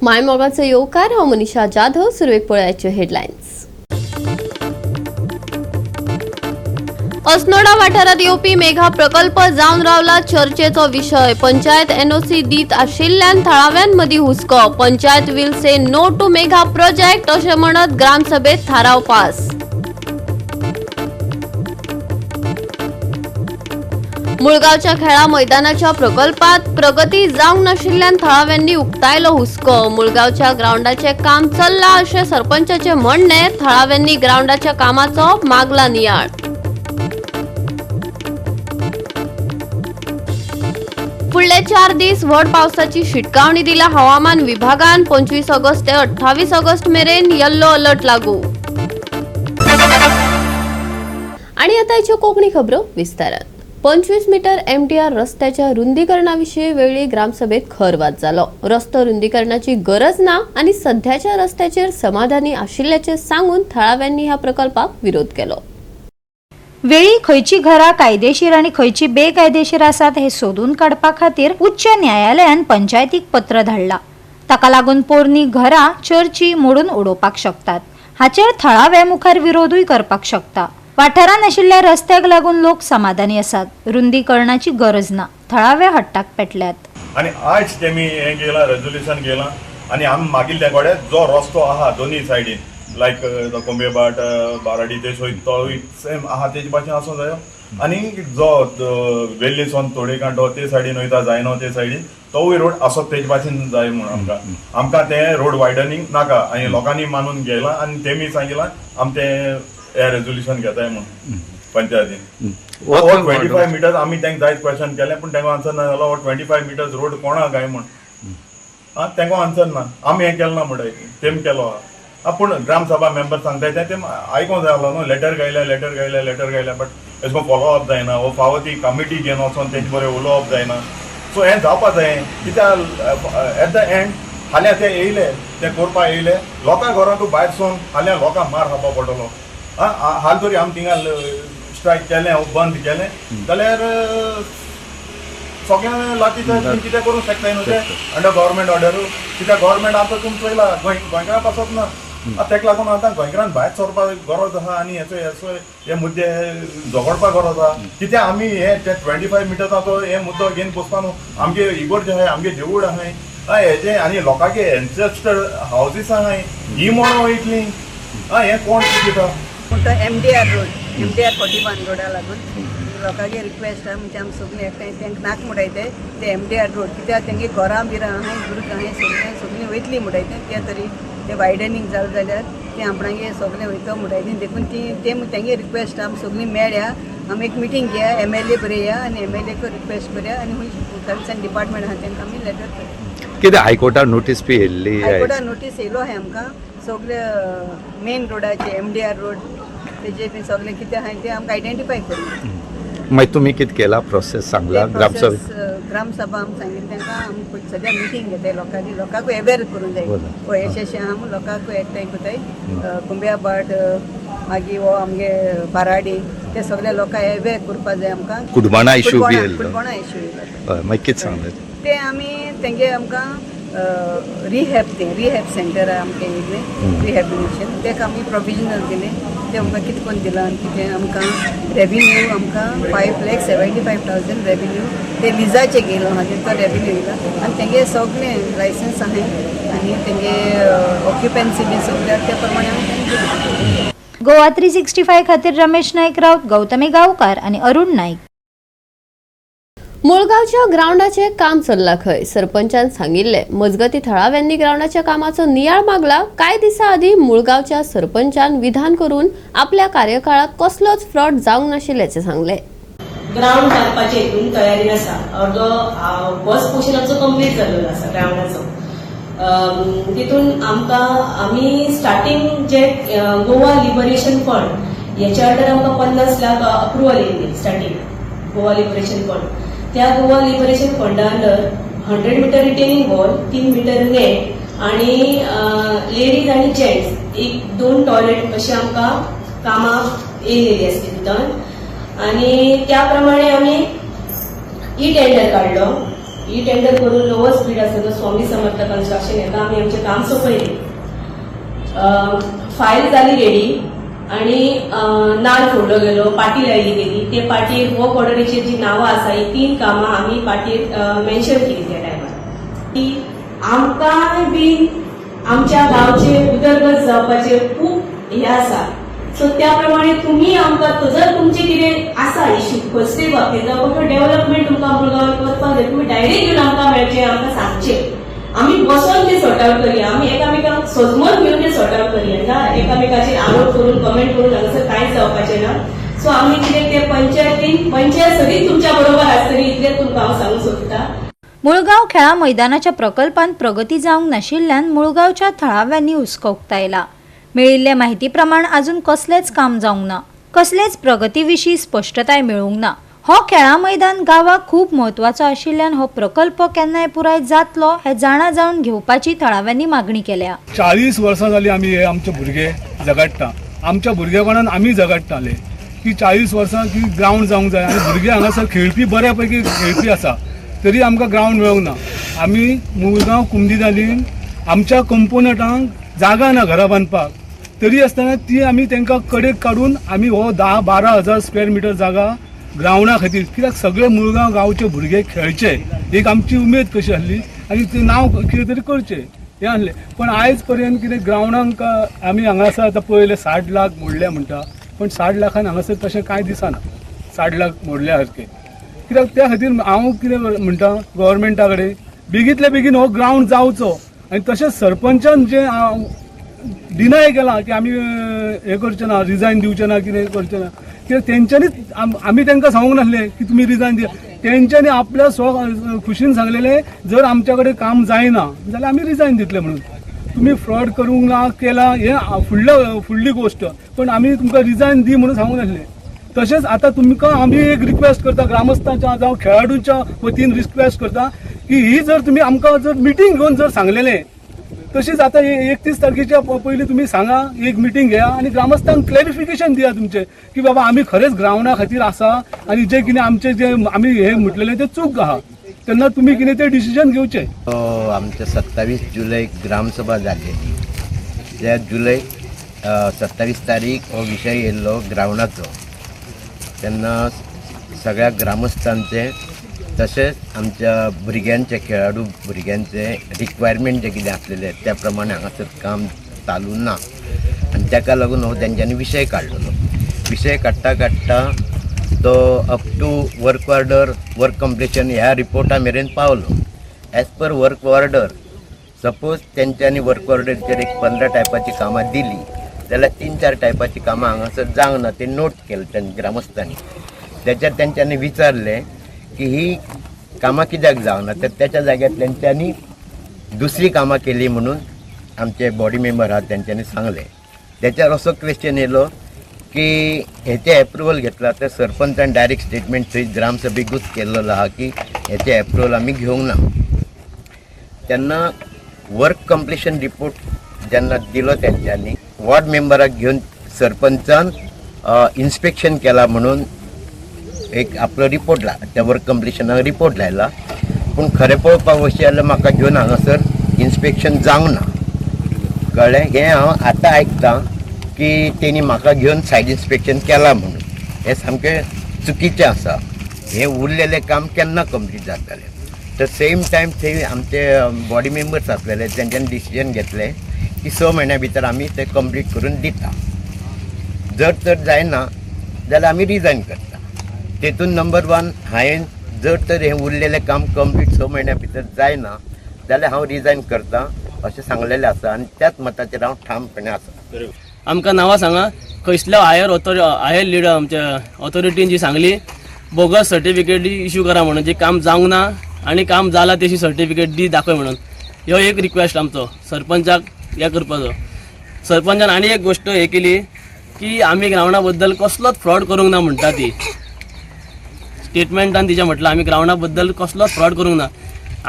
मायमोगाचो येवकार. हांव मनीषा जाधव. सुरवेक पळयाच्यो हेडलायन्स. अस्नोडा वाठारात येवपी मेघा प्रकल्प जावन रावला चर्चेचो विशय. पंचायत एनओसी दीत आशिल्ल्यान थळाव्यांमदीं हुस्को. Panchayat will say no to mega project अशें म्हणत ग्रामसभेत थाराव पास. मुळगावच्या खेळा मैदानाच्या प्रकल्पात प्रगती जावंक नाशिल्ल्यान थळाव्यांनी उक्तायलो हुस्को. मुळगावच्या ग्रावंडाचे काम चल्लां अशें सरपंचाचे म्हणणें. थळाव्यांनी ग्रावंडाच्या कामाचो मागला नियाळ. फुडले 4 दीस व्हड पावसाची शिटकावणी दिल्या हवामान विभागान. 25 ऑगस्ट ते 28 ऑगस्ट मेरेन येल्लो अलर्ट लागू. आणि आता याच्यो कोकणी खबरो विस्तारात. 25 मीटर एमटीआर रस्त्याच्या रुंदीकरणाविषयी वेळी ग्रामसभेत खर वाद जालो. रस्तो रुंदीकरणाची गरज ना आणि सध्याच्या रस्त्याचेर समाधानी आशिल्ल्याचे सांगून थळाव्यांनी ह्या प्रकल्पाक विरोध केलो. वेळी खंयची घरां कायदेशीर आनी खंयची बेकायदेशीर आसात हे सोदून काडपा खातीर उच्च न्यायालयान पंचायतीक पत्र धाडला. ताका लागून पोरणी घरां चर्ची मोडून उडोवपाक शकतात. हाचेर थळावे मुखार विरोधूय करपाक शकता. वाठारांत आशिल्ल्या रस्त्याक लागून लोक समाधानी आसात. रुंदीकरणाची गरज ना. थळावे हट्टाक पेटल्यात. आनी आयज तेमी हें केलां, रेजोल्युशन केलां आनी आमी मागील त्या कडेन जो रस्तो आहा दोनूय सायडीन, लायक कोंबेबाट, बाराडी ते सोय तोय सेम आहा तेजे भाशेन आसूं जायो. आनी जो वेल्ली सोन तोडे कांटो ते सायडीन वयता जायनो ते सायडीन तोवूय रोड आसत तेजे भाशेन जाय म्हूण आमकां. आमकां तें रोड वायडनींग नाका आनी लोकांनी मानून घेयलां आनी तेमी सांगिलां आमी तें हें रेजोल्युशन घेताय म्हूण पंचायतीन. हो 25 मिटर्स आमी तांकां जायत क्वेश्चन केलें पूण तांकां आन्सर ना जालो. हो 25 मिटर्स रोड कोणाक काय म्हूण आं तांकां आन्सर ना. आमी हें केलें ना म्हणटाय, तेम केलो आहा. पूण ग्रामसभा मेंबर सांगताय तें तें आयकोंक जाय आसलो न्हू. लेटर गायल्या, लेटर गायल्या, लेटर गायल्या, बट एशें कोन्न फॉलो अप जायना. वो फावो ती कमिटी घेवन वचोन तेंचे बरें उलोवप जायना. सो हें जावपा जाय कित्याक एट the and फाल्यां ते येयले ते करपा येयले लोकां घरांतू भायर सोन फाल्यां लोकांक मार खावपा पडटलो. आं, हाल तरी आमी थिंगा स्ट्रायक केलें, बंद केलें जाल्यार सगळ्यांक लाती कितें करूंक शकताय न्हू ते अंडर गव्हर्मेंट ऑर्डर. कित्याक गव्हर्मेंट आतां तुमी चोयला गोंय गोंयकारां पासत ना. आतां तेका लागून आतां गोंयकारान भायर सरपाक गरज आहा आनी हेचो हेचो हे मुद्दे झगडपाक गरज आहा. कित्याक आमी हे ते 25 मिटर्साचो हे मुद्दो घेवन बसपा न्हू. आमगे इगोर्ज आहाय, आमगे देवूळ आहाय, हय हेजे आनी लोकांचे एन्सेस्टर हावजीस आहाय, ही म्हणून वयतली. हय, हें कोण चिंतता? पूण तो MDR road, MDR 41 रोडा लागून लोकांगे रिक्वेस्ट आहा. म्हणजे आमी सगळीं एकठांय तांकां नाक म्हणटाय ते ते एमडीआर रोड कित्याक तेंगे घरां बिरां आहाय, दुर्ग आहाय, सगळें सगळीं वयतली म्हणटाय ते. ते तरी ते वायडनींग जालें जाल्यार ते आपणागे सगळें वयतो म्हणटाय ती. देखून ती ते तेंगे रिक्वेस्ट आमी सगळीं मेळ्या, आमी एक मिटींग घेया, एमएलए बरया आनी एमएलए रिक्वेस्ट करया आनी खंय कन्सर्न डिपार्टमेंट आहा तांकां आमी लेटर करया. कितें हायकोर्टान नोटीस बी येयल्ली? हायकोर्टान नोटीस येयलो आहाय आमकां. सगळे मेन रोडाचे एमडीआर रोड तेजे बी सगळें कितें आहाय तें आमकां आयडेंटिफाय करूं. मागीर तुमी कितें केला प्रोसेस सांगला ग्रामसभा? ग्रामसभा आमी सांगिल्लें तांकां. आमी सद्या मिटींग घेताय लोकांनी, लोकांकूय अवेर करूंक जाय. हय, अशें अशें आहा म्हूण लोकांकूय एकठांय करताय. कुंब्या भाट, मागीर हो आमगे बाराडी, ते सगळे लोकांक अवेर करपा जाय आमकां. कुडबाणा इशू बी येयल्लो. कुडबणा इशू येयलो. हय, मागीर कितें सांगलें? ते आमी तेंगे आमकां रिहॅब, तें रिहॅब सेंटर आमकां येयलें, रिहॅबिलिटेशन, तेका आमी प्रोविजनल दिलें. तें आमकां कितें करून दिलां आनी कितें आमकां रेविन्यू आमकां 5,75,000 रेविन्यू ते लिजाचे गेलो आहा, तो रेविन्यू येयला आनी तेंगे सगळें लायसन्स आहाय आनी तेंगे ऑक्युपन्सी बी सगळें त्या प्रमाणे आमी तेंकां दिलें. गोवा 365 खातीर रमेश नाईक राऊत, गौतमी गावकार आणि अरुण नाईक. मुळगावच्या ग्रावंडाचे काम चल्लां खंय. सरपंचान सांगिल्ले. मजगती थळाव्यांनी ग्रावंडाच्या कामाचो नियाळ मागला. कांय दिसां आदीं मुळगावच्या सरपंचान विधान करून आपल्या कार्यकाळात कसलोच फ्रॉड जावंक नाशिल्ल्याचें सांगलें. ग्रावंड बांदपाचे हितून तयारीन आसा. अर्दो फर्स्ट पोर्शन आमचो कंप्लीट जाल्लो आसा ग्रावंडाचो. तितून आमकां आमी स्टार्टींग जे गोवा लिबरेशन फंड हेच्या अंडर आमकां 50 लाख अप्रुवल येयल्ली स्टार्टींग गोवा लिबरेशन फंड. त्या गोवा लिबरेशन फंडा under 100 metre retaining wall, 3 metre net आणि लेडीज आणि जेंट्स एक दोन टॉयलेट अशी आमकां कामां येयलेली आसली तितून. आणि त्या प्रमाणे आमी ई टेंडर काडलो. ई टेंडर करून लोवस्ट बीड आसा तो स्वामी समर्थ कन्स्ट्रक्शन हेका आमी आमचें काम सोंपयलें. फायल जाली रेडी आणि नाल फोडलो गेलो, पाटी लायली गेली. ते पाटयेर वर्क ऑर्डरीचेर जी नांवां आसा, ही तीन कामां आमी पाटयेर मेन्शन केली त्या टायमार की आमकांय बीन आमच्या गांवचे उदरगत जावपाचे खूब हे आसा. सो त्या प्रमाणे तुमी आमकां जर तुमचे कितें आसा इश्यू कसले बाबतींत जावं फक्त डेव्हलपमेंट तुमकां मुळगांव करपाक जाय, तुमी डायरेक्ट येवन आमकां मेळचें, आमकां सांगचें, आमी बसोन ते सॉर्ट आवट करया. आमी एकामेकांक सोजमत घेवन ते सॉर्ट आवट करया ना. एकामेकाचेर आरोप करून, कमेंट करून हांगासर कांयच जावपाचें ना. सो आमी कितें ते पंचायतीन, पंचायत सगळीच तुमच्या बरोबर आसतली, इतलें तुमकां हांव सांगूंक सोदता. मुळगांव खेळां मैदानाच्या प्रकल्पांत प्रगती जावंक नाशिल्ल्यान मुळगांवच्या थळाव्यांनी हुस्को उक्तायला. मेळिल्ले माहिती प्रमाण अजून कसलेंच काम जावंक ना, कसलेच प्रगती विशीं स्पश्टताय मेळूंक ना. हो खेळां मैदान गांवाक खूब म्हत्वाचो आशिल्ल्यान हो प्रकल्प केन्नाय पुराय जातलो हें जाणा जावन घेवपाची थळाव्यांनी मागणी केल्या. 40 वर्सां जाली आमी हे आमचे भुरगे झगडटा. आमच्या भुरगेपणान आमी झगडटाले की 40 वर्सां की ग्रावंड जावंक जाय आनी भुरगे हांगासर खेळपी, बऱ्या पैकी खेळपी आसा, तरी आमकां ग्रावंड मेळूंक ना. आमी मुळगांव कुमदिनालीन आमच्या कंपोनंटांक जागा ना घरां बांदपाक, तरी आसतना ती आमी तांकां कडेक काडून आमी हो 10-12 हजार स्क्वेअर मिटर जागा ग्रावंडा खातीर, कित्याक सगळे मुळगांव गांवचे भुरगे खेळचे एक आमची उमेद कशी आसली आनी तें नांव कितें तरी करचें हें आसलें. पण आयज पर्यंत कितें ग्रावंडाक आमी हांगासर आतां पळयलें, 60 लाख मोडले म्हणटा, पण 60 लाखान हांगासर तशें कांय दिसना 60 लाख मोडल्या सारकें. कित्याक त्या खातीर हांव कितें म्हणटा, गव्हर्मेंटा कडेन बेगींतल्या बेगीन हो ग्रावंड जावचो. आनी तशेंच सरपंचान जें डिनाय केलां की आमी हें करचे ना, रिजायन दिवचे ना, कितें करचे ना, कित्याक तेंच्यांनीच आमी तांकां सांगूंक नासलें की तुमी रिजायन दिया. तेंच्यांनी आपल्या स्व खुशीन सांगलेलें, जर आमच्या कडेन काम जायना जाल्यार आमी रिजायन दितले म्हणून. तुमी फ्रॉड करूंक ना केला हें फुडलं फुडली गोश्ट, पण आमी तुमकां रिजायन दी म्हणून सांगूंक नासलें. तशेंच आतां तुमकां आमी एक रिक्वेस्ट करता, ग्रामस्थांच्या जावं खेळाडूंच्या वतीन रिक्वेस्ट करता की ही जर तुमी आमकां जर मिटींग घेवन जर सांगलेलें, तशीच आतां 31 तारखेच्या पयलीं तुमी सांगा, एक मिटींग घेया आनी ग्रामस्थांक क्लॅरिफिकेशन दिया तुमचें की बाबा आमी खरेंच ग्रावंडा खातीर आसा आनी जे कितें आमचें जे आमी हें म्हटलेलें तें चूक आहा, तेन्ना तुमी कितें तें डिसिजन घेवचें. आमच्या 27 जुलय ग्रामसभा जाल्लेली. त्या जुलय 27 तारीख हो विशय येयल्लो ग्रावंडाचो. तेन्ना सगळ्या ग्रामस्थांचे तशेंच आमच्या भुरग्यांचे, खेळाडू भुरग्यांचे रिक्वायरमेंट जे कितें आसलेले त्या प्रमाणे हांगासर काम चालू ना आनी ताका लागून हो तेंच्यांनी विशय काडलेलो. विशय काडटा काडटा तो up to work order, work completion ह्या रिपोर्टा मेरेन पावलो. As per work order, suppose तेंच्यांनी वर्क ऑर्डरचेर एक 15 टायपाची कामां दिली जाल्यार तीन चार टायपाची कामां हांगासर जावंक ना, ते नोट केलें ग्रामस्थांनी. त्याच्यार तेंच्यांनी विचारलें की ही कामां कित्याक जावना, तर त्याच्या जाग्यार तेंच्यांनी दुसरी कामां केली म्हणून आमचे बॉडी मेंबर आहात तेंच्यांनी सांगलें. त्याच्यार असो क्वेश्चन येयलो की हेचें एप्रुवल घेतला, तर सरपंचान डायरेक्ट स्टेटमेंट थंय ग्रामसभेकूच केल्लो आहा की हेचें एप्रुवल आमी घेवंक ना. तेन्ना वर्क कंप्लिशन रिपोर्ट जेन्ना दिलो तेंच्यांनी, वॉर्ड मेंबराक घेवन सरपंचान इन्स्पेक्शन केला म्हणून एक आपलो रिपोर्ट ला त्या वर्क कंप्लिशनाक रिपोर्ट लायला. पूण खरें पळोवपाक वचशें जाल्यार म्हाका घेवन हांगासर इन्स्पेक्शन जावंक ना, कळ्ळें? हें हांव आतां आयकतां की तेणी म्हाका घेवन सायड इन्स्पेक्शन केलां म्हणून. हें सामकें चुकीचें आसा. हें उरलेलें काम केन्ना कंप्लीट जातलें? तर सेम टायम थंय आमचे बॉडी मेंबर्स आसलेले, तेंच्यांनी डिसिजन घेतलें की 6 म्हयन्या भितर आमी तें कंप्लीट करून दिता, जर तर जायना जाल्यार आमी रिजायन करता. तेतून नंबर वन, हांवें जर तर हें उरलेलें काम कंप्लीट 6 म्हयन्या भितर जायना जाल्यार हांव रिजायन करता अशें सांगलेलें आसा आनी त्याच मताचेर हांव ठामपणे आसा. आमकां नांवां सांगा, खंयसल्या हायर लिडर आमच्या ऑथॉरिटीन जी सांगली बोगस सर्टिफिकेट इशू करा म्हणून, जे काम जावंक ना आनी काम जालां तेशी सर्टिफिकेट दी दाखय म्हणून. ह्यो एक रिक्वेस्ट आमचो सरपंचाक हे करपाचो. सरपंचान आनी एक गोश्ट हे केली की आमी ग्रावंडा बद्दल कसलोच फ्रॉड करूंक ना म्हणटा ती. स्टेटमेंटान तिच्या म्हटलं आमी ग्रावंडा बद्दल कसलोच फ्रॉड करूंक ना.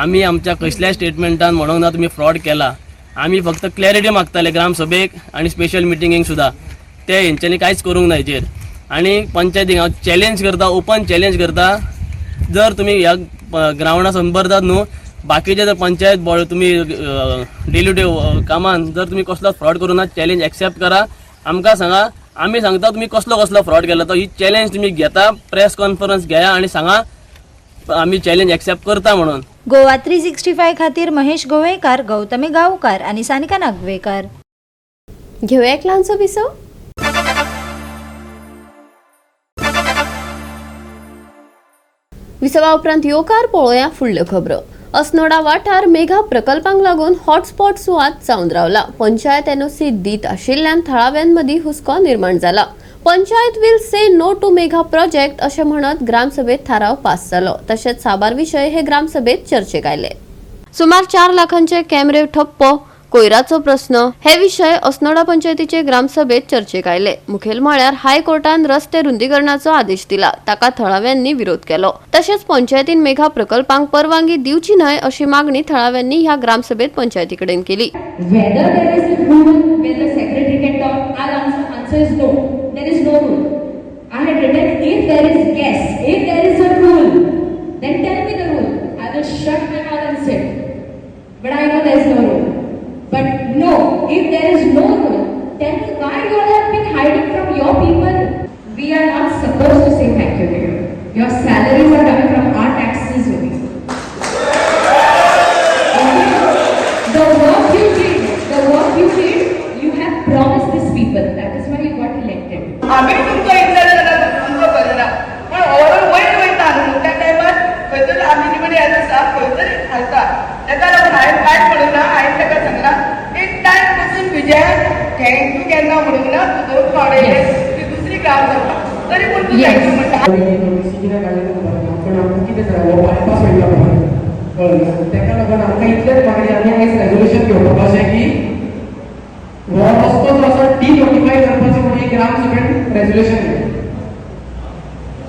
आमी आमच्या कसल्याय स्टेटमेंटान म्हणूंक ना तुमी फ्रॉड केला. आमी फक्त क्लॅरिटी मागताले ग्रामसभेक आनी स्पेशल मिटिंगेक सुद्दां. ते हेंच्यांनी कांयच करूंक ना हेचेर. आनी पंचायतीक हांव चॅलेंज करता, ओपन चॅलेंज करता, जर तुमी ह्या ग्रावंडा संबंदात न्हू, बाकीचे जर पंचायत बॉर्ड तुमी डेली टू कामान जर तुमी कसलो फ्रॉड करूं ना, चॅलेंज एक्सेप्ट करा. आमकां सांगा, आमी सांगता तुमी कसलो कसलो फ्रॉड केला तो. ही चॅलेंज तुमी घेता, प्रेस कॉन्फरन्स घेया आनी सांगा आमी चॅलेंज एक्सेप्ट करता म्हणून. गोवा 365 खातीर महेश गोवेकार, गौतमी गावकार आनी सानिका नागवेकार. घेवया एक ल्हानसो विसव. विसवा उपरांत येवकार. पळोवया फुडल्यो खबरो. अस्नोडा वाठार मेघा प्रकल्पांक लागून हॉटस्पॉट सुवात जावन रावला. पंचायत एनओसी दीत आशिल्ल्यान थळाव्यांमदीं हुस्को निर्माण जाला. "Panchayat will say no to mega project" अशें म्हणत ग्रामसभेत थाराव पास जालो. तशेंच साबार विशय हे ग्रामसभेत चर्चेक आयले. सुमार 4 लाखांचे कॅमेरे ठप्प, कोयराचो प्रस्न हे विशय अस्नोडा पंचायतीचे ग्रामसभेत चर्चेक आयले. मुखेल म्हळ्यार हायकोर्टान रस्ते रुंदीकरणाचो आदेश दिला, ताका थळाव्यांनी विरोध केलो. तशेंच पंचायतीन मेघा प्रकल्पांक परवानगी दिवची न्हय अशी मागणी थळाव्यांनी ह्या ग्रामसभेत पंचायती कडेन केली. Whether there is a rule where the secretary can talk, our answer is no. There is no rule. I had written, if there is guess, if there is a rule, then tell me the rule. I will shut my mouth and sit. But I know there is no rule. But no, if there is no rule, tell me why you all have been hiding from your people. We are not supposed to say thank you to you. Your salaries are coming from our taxes only. Okay? The work you did, the work you did, you have promised these people. That is why you got elected. आमी तुमचो insult जाला, तुमचो करना, पण overall वयर वयता न्हू. त्या टायमार खंय तरी आमी निमणी येत आसा, खंय तरी घालता. तेका लागून हांवें कांयच म्हणूंक ना. हांवें ताका सांगला, एक टायम पसून विजयान thank you केन्ना म्हणूंक ना. तूं दोन फावट येयले ती दुसरी ग्राम सभा, तरी पूण तूं thank you म्हणटा. कितें काडलें तें खबर ना, पण आमकां कितें जाय, हो बायपास वयता पळय, कळ्ळें? तेका लागून आमकां इतलेंच मागणी आमी आयज रेजोल्युशन घेवपाक अशें की हो रस्तो जो आसा डिनोटिफाय करपाचो म्हणून एक ग्रामसभेन रेजोल्युशन घे.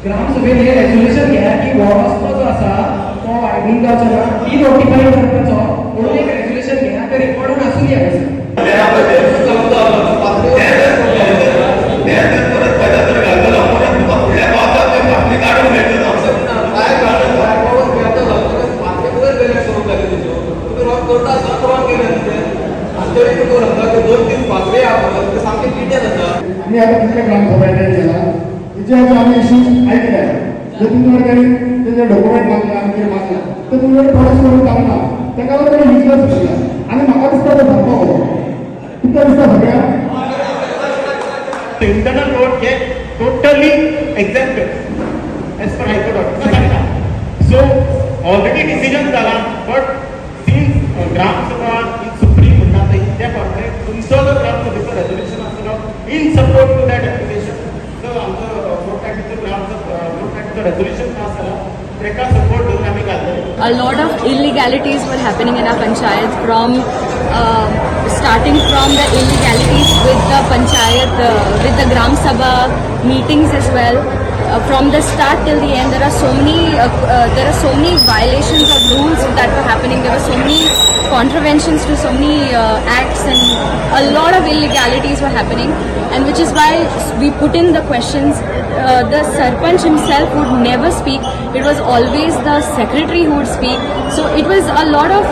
ग्रामसभेन हे रेजोल्युशन घेया की हो रस्तो जो आसा तो वायडनींग जावचो ना, डिनोटिफाय करपाचो म्हणून एक रेजोल्युशन घेया. तें रिकॉर्डून आसूं दी हांगासर. आमी आतां कितले ग्रामसभा अटेंड केला, तेचे आतां आमी इश्यूज आयकले. जे तुमचे कडेन तेजे डॉक्युमेंट मागला आनी कितें मागला, ते तुमचे कडेन प्रोसेस करून काडना. ताका लागून ते युजलेस आशिल्ले आनी म्हाका दिसता तो धरपाक हो तुमकां दिसता सगळ्यांक. Internal road get totally exempted as per High Court order. So already decision जाला, but since Gram Sabha is supreme म्हणटा ते त्या प्रमाणे तुमचो जो ग्राम सभेचो रेजोल्युशन आसतलो in support to that application, so आमचो रोड टॅक्सीचो ग्राम रोड टॅक्सीचो रेजोल्युशन पास जाला, तेका सपोर्ट धरून आमी घातलेले. A lot of illegalities were happening in our panchayat, from starting from the illegalities with the panchayat, with the gram sabha meetings as well. From the start till the end, there are so many violations of rules that were happening. There were so many contraventions to so many acts, and a lot of illegalities were happening, and which is why we put in the questions. The sarpanch himself would never speak. It was always the secretary who would speak. So it was a lot of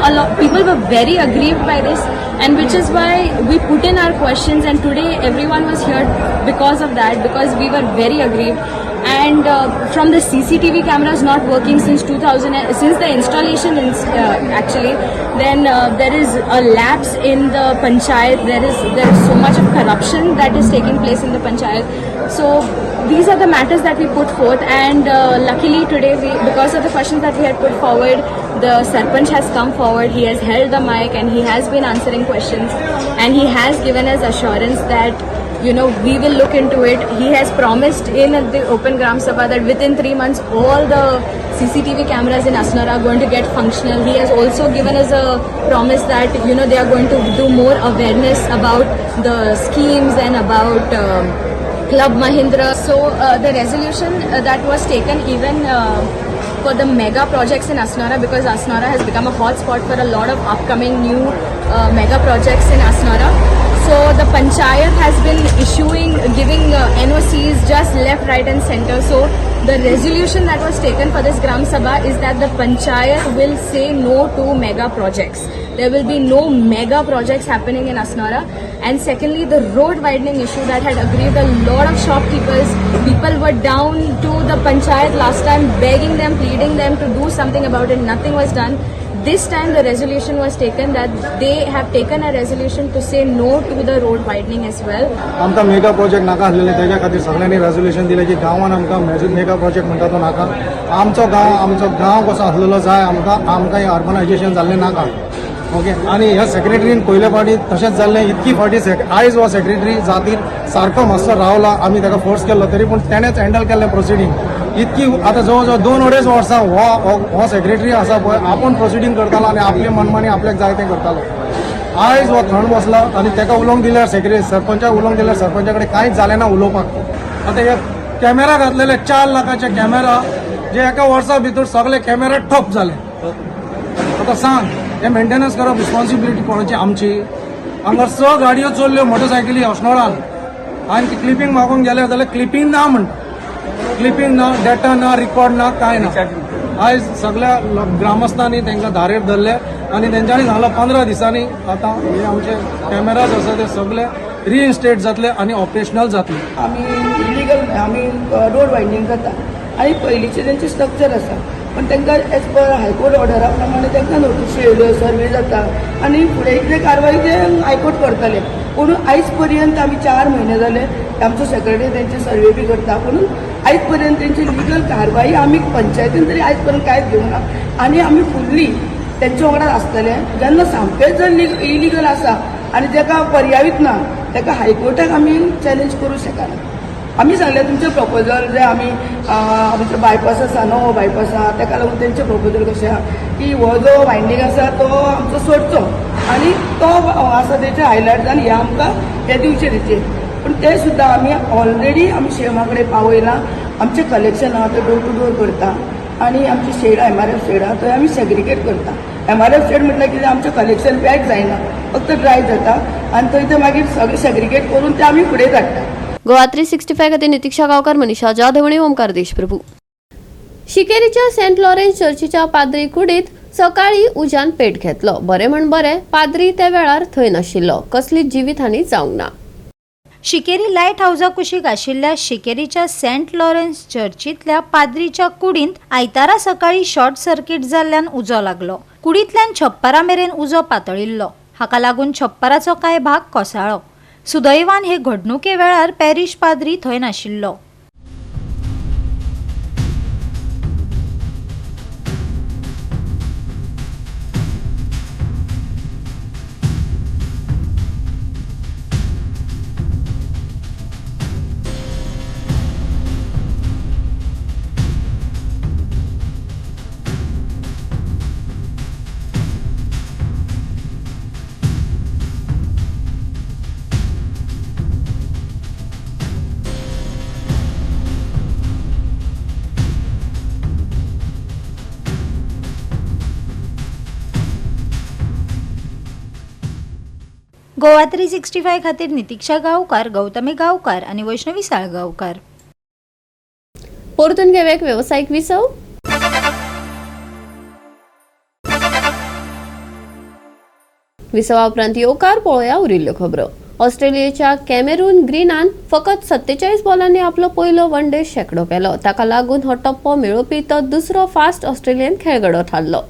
a lot people were very aggrieved by this, and which is why we put in our questions, and today everyone was here because of that, because we were very aggrieved. And from the CCTV cameras not working since 2000, since the installation in, actually, then there is a lapse in the panchayat. There is so much of corruption that is taking place in the panchayat. So these are the matters that we put forth, and luckily today we, because of the questions that we had put forward, the sarpanch has come forward. He has held the mic and he has been answering questions, and he has given us assurance that we will look into it. He has promised in the open gram sabha that within 3 months all the CCTV cameras in Assonora are going to get functional. He has also given us a promise that they are going to do more awareness about the schemes and about Club Mahindra. So the resolution that was taken even for the mega projects in Assonora, because Assonora has become a hotspot for a lot of upcoming new mega projects in Assonora. So the panchayat has been issuing, giving NOCs just left, right and center. So the resolution that was taken for this Gram Sabha is that the panchayat will say no to mega projects. There will be no mega projects happening in Assonora. And secondly, the road widening issue that had aggrieved a lot of shopkeepers. People were down to the panchayat last time, begging them, pleading them to do something about it. Nothing was done. This time the resolution was taken that they have taken a resolution to say no to the road widening as well. आमकां mega project नाका आसलेले, तेज्या खातीर सगळ्यांनी resolution दिलें की गांवान आमकां मेगा प्रोजेक्ट म्हणटा तो नाका. आमचो गांव कसो आसलेलो जाय आमकां, आमकां हें अर्बनायजेशन जाल्लें नाका. ओके, आनी ह्या सेक्रेटरीन पयले फावटी तशेंच जाल्लें, इतकी फावटी आयज हो सेक्रेटरी जातीर सारको मातसो रावला, आमी ताका फोर्स केल्लो तरी पूण तेणेच हँडल केल्लें प्रोसिडींग. इतकी आतां जवळ जवळ 2-2.5 वर्सां हो सेक्रेटरी आसा पळय, आपूण प्रोसिडींग करतालो आनी आपले मनमानी आपल्याक जाय तें करतालो. आयज हो थंड बसला आनी ताका उलोवंक दिल्यार सरपंचाक उलोवंक दिल्यार सरपंचा कडेन कांयच जालें ना उलोवपाक. आतां हे कॅमेरा घातलेले 4 लाखाचे कॅमेरा जे एका वर्सा भितर सगळे कॅमेरा ठप जाले. आतां सांग, हे मेंटेनन्स करप रिस्पॉन्सिबिलिटी कोणाची? आमची. हांगा 6 गाडयो चोरल्यो मोटरसायकली असनोळान आनी ती क्लिपींग मागूंक गेले जाल्यार क्लिपींग ना म्हणटा, क्लिपींग ना, डेटा ना, रिकॉर्ड ना, कांय ना. आयज सगळ्या ग्रामस्थांनी तांकां धारेर धरले आनी तेंच्यांनी सांगलां 15 दिसांनी आतां हे आमचे कॅमेराज आसा ते सगळे रिइन्स्टेट जातले आनी ऑपरेशनल जातले. आमी इलिगल आमी रोड वायडनींग जाता आनी पयलींचे तेंचे स्ट्रक्चर आसा, पण तांकां एज पर हायकोर्ट ऑर्डरा प्रमाणे तांकां नोटिसी येयल्यो, सर्वे जाता आनी फुडें कितें कारवाय ते हायकोर्ट करतले. पूण आयज पर्यंत आमी 4 म्हयने जाले आमचो सेक्रेटरी तेंचे सर्वे बी करता, पूण आयज पर्यंत तेंची लिगल कारवाई आमी पंचायतीन तरी आयज पर्यंत कांयच घेवंक ना. आनी आमी फुडली तेंच्या वांगडा आसतले जेन्ना सामकेंच जर इलिगल आसा आनी ताका पर्यायूच ना ताका हायकोर्टाक आमी चॅलेंज करूं शकना. आमी सांगलें तुमचें प्रपोजल जे आमी आमचो बायपास आसा, नवो बायपास आसा, ताका लागून तेंचें प्रपोजल कशें आसा की हो जो वायंडींग आसा तो आमचो सोडचो आनी तो आसा तेचे हायलायट जावन हे आमकां हे दिवचे तेचेर. पूण ते सुद्दां आमी ऑलरेडी आमी सीएमा कडेन पावयलां. आमचें कलेक्शन आहा तें डोर टू डोर करता आनी आमची शेड MRF shade आहा थंय आमी सेग्रिगेट करता. MRF shade म्हटल्यार कितें, आमचें कलेक्शन पॅक जायना, फक्त ड्राय जाता आनी थंय ते मागीर सगळें सेग्रिगेट करून ते आमी फुडें धाडटा. गोवा 365 खातीर नितीक्षा गांवकर, मनीषा जाधव आनी ओमकार देशप्रभू. शिकेरीच्या सेंट लॉरेन्स चर्चीच्या पाद्री कुडीत सकाळी उज्यान पेट घेतलो. बरें म्हण बरें पाद्री त्या वेळार थंय नाशिल्लो, कसलीच जिवीतहानी जावंक ना. शिकेरी लायट हावजा कुशीक आशिल्ल्या शिकेरीच्या सेंट लॉरेन्स चर्चींतल्या पाद्रीच्या कुडींत आयतारा सकाळी शॉर्ट सर्किट जाल्ल्यान उजो लागलो. कुडींतल्यान छप्परा मेरेन उजो पातळिल्लो. हाका लागून छप्पराचो कांय भाग कोसळ्ळो. सुदैवान हे घडणुके वेळार पॅरिश पाद्री थंय नाशिल्लो. गोवा 365 खातीर नितीक्षा गांवकार, गौतमी गांवकार आनी वैष्णवी साळगांवकार. परतून घेवया एक वेवसायीक विसव. विसवा उपरांत येवकार पळोवया उरिल्ल्यो खबरो. ऑस्ट्रेलियेच्या कॅमेरून ग्रीनान फकत 47 बॉलांनी आपलो पयलो वन डे शेंकडो केलो. ताका लागून हो टप्पो मेळोवपी तो दुसरो फास्ट ऑस्ट्रेलियन खेळगडो थारलो.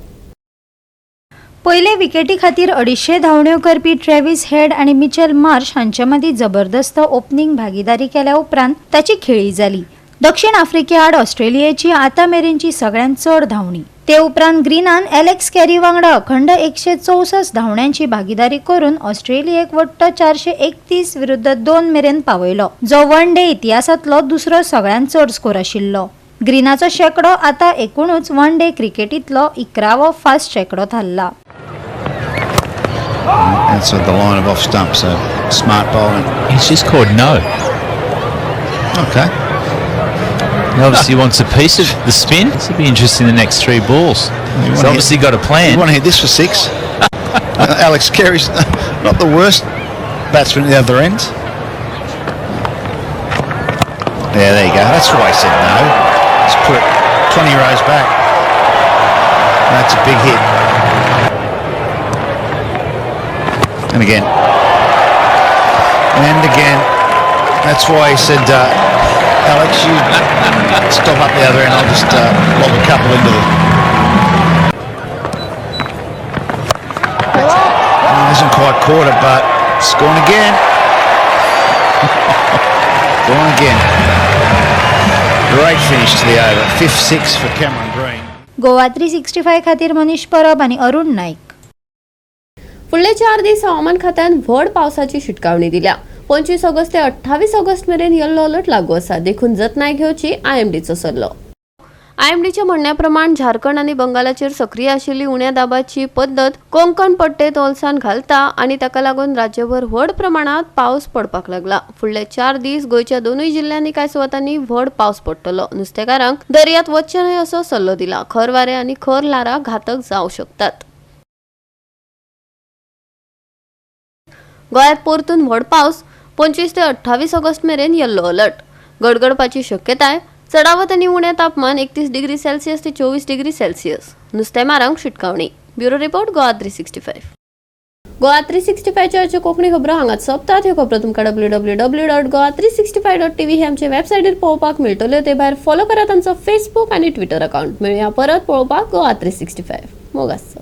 पयले विकेटी खातीर 250 धांवड्यो करपी ट्रॅव्हिस हेड आनी मिचेल मार्श हांचे मदीं जबरदस्त ओपनिंग भागीदारी केल्या उपरांत ताची खेळी जाली. दक्षिण आफ्रिके आड ऑस्ट्रेलियेची आतां मेरेनची सगळ्यांत चड धांवणी. ते उपरांत ग्रीनान एलेक्स कॅरी वांगडा अखंड 164 धांवड्यांची भागीदारी करून ऑस्ट्रेलियेक वट्ट 431 विरुद्ध 2 मेरेन पावयलो, जो वन डे इतिहासांतलो दुसरो सगळ्यांत चड स्कोर आशिल्लो. ग्रीनाचो शेंकडो आतां एकूणच वन डे क्रिकेटींतलो 11वो फास्ट शेंकडो थारला. Outside the line of off stump, so smart bowling. He's just called no. Okay. He obviously wants a piece of the spin. This will be interesting, the next 3 balls. He's obviously got a plan. You want to hit this for 6. Alex Carey's not the worst Batsman at the other end. Yeah, there you go. That's why I said no. Let's put it 20 rows back. That's a big hit. And again. And again. That's why he said, Alex, you stop up the other end. I'll just lob a couple into the... He hasn't quite caught it, but it's gone again. Gone again. Great finish to the over. Fifth six for Cameron Green. Goa 365 खातीर मनीष परब आनी अरुण नाईक. फुडले 4 दीस हवामान खात्यान व्हड पावसाची शिटकावणी दिल्या. 25 ऑगस्ट ते 28 ऑगस्ट मेरेन येल्लो अलर्ट लागू आसा, देखून जतनाय घेवची आयएमडीचो सल्लो. आयएमडीच्या म्हणण्या प्रमाण झारखंड आनी बंगालाचेर सक्रीय आशिल्ली उण्या दाबाची पद्दत कोंकण पट्टेत ओलसाण घालता आनी ताका लागून राज्यभर व्हड प्रमाणात पावस पडपाक लागला. फुडले 4 दीस गोंयच्या दोनूय जिल्ल्यांनी कांय सुवातांनी व्हड पावस पडटलो. नुस्तेकारांक दर्यांत वचचें न्हय असो सल्लो दिला. खर वारें आनी खर ल्हारां घातक जावं शकतात. गोंयांत परतून व्हड पावस. 25 ते 28 ऑगस्ट मेरेन येल्लो अलर्ट. गडगडपाची शक्यताय. चडावत आनी उणें तापमान 31 डिग्री सेल्सियस ते 24 डिग्री सेल्सियस. नुस्तेमारांक शिटकावणी. Bureau report, Goa 365. Goa 365च्या Konkani खबरो हांगाच सोंपतात. ह्यो खबरो तुमकां www.goa365.tv हे आमचे वेबसायटीर पळोवपाक मेळटल्यो. ते भायर फॉलो करात आमचो फेसबूक आनी ट्विटर अकावंट. मेळया परत पळोवपाक गोवा 365. मोग आसचो.